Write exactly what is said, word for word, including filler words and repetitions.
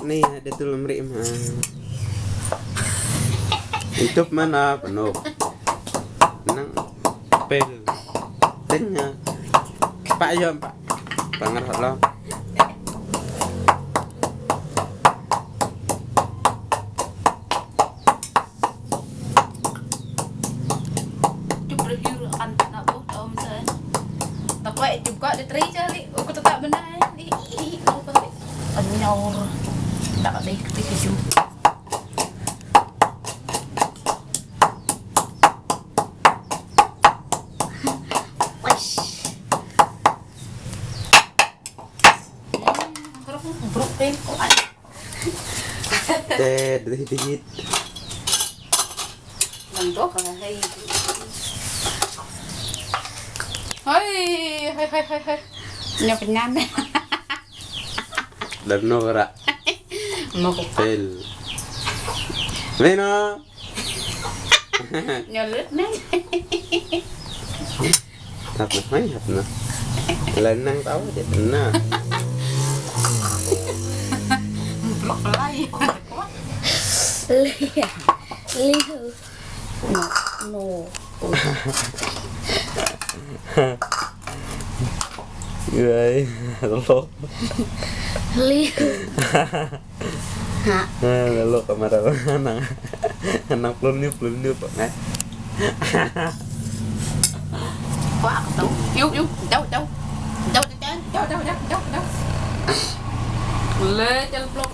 Ni đe tơl mơri mă. Itup mă na pơnôk. Năng pel. Tĕnh na. Pă yom pă. Pă ngăr hŏt lăm. Chŭp review ăn tơ na ƀôh tơ ôm tơ. Ta kuai chŭp kơ đe tri chă li. Ô kơ tơtă bơnai. Ih, ih, ih, ih, ih. Ăn nyaur. Đă đe kơ tih kơ chŭp. Uish. Hmm, brŭk, brŭk pin, kơ ai. Tê, dih, dih, dih. Lăng dôh, hơi. Hơi, hơi, hơi, hơi, hơi. Nhok nhan. Đơ̆ng nôk ră. Nôk pel. Mê nơ. Nhok lưt nai. Hăp nơ, hơi hăp nơ. Lơ năng tao chứ nơ. Brŭk lai. Liu. Nô, nô. Ơi, lôk. Liu. Hă. Ơ, lôk kơ mă ră. Năng, năng plŭn liu, plŭn liu pơngai. Kuă kơ tâu. Iu, iu, dâu, dâu. Dâu, dâu, dâu. Lĕ chăl plŭn.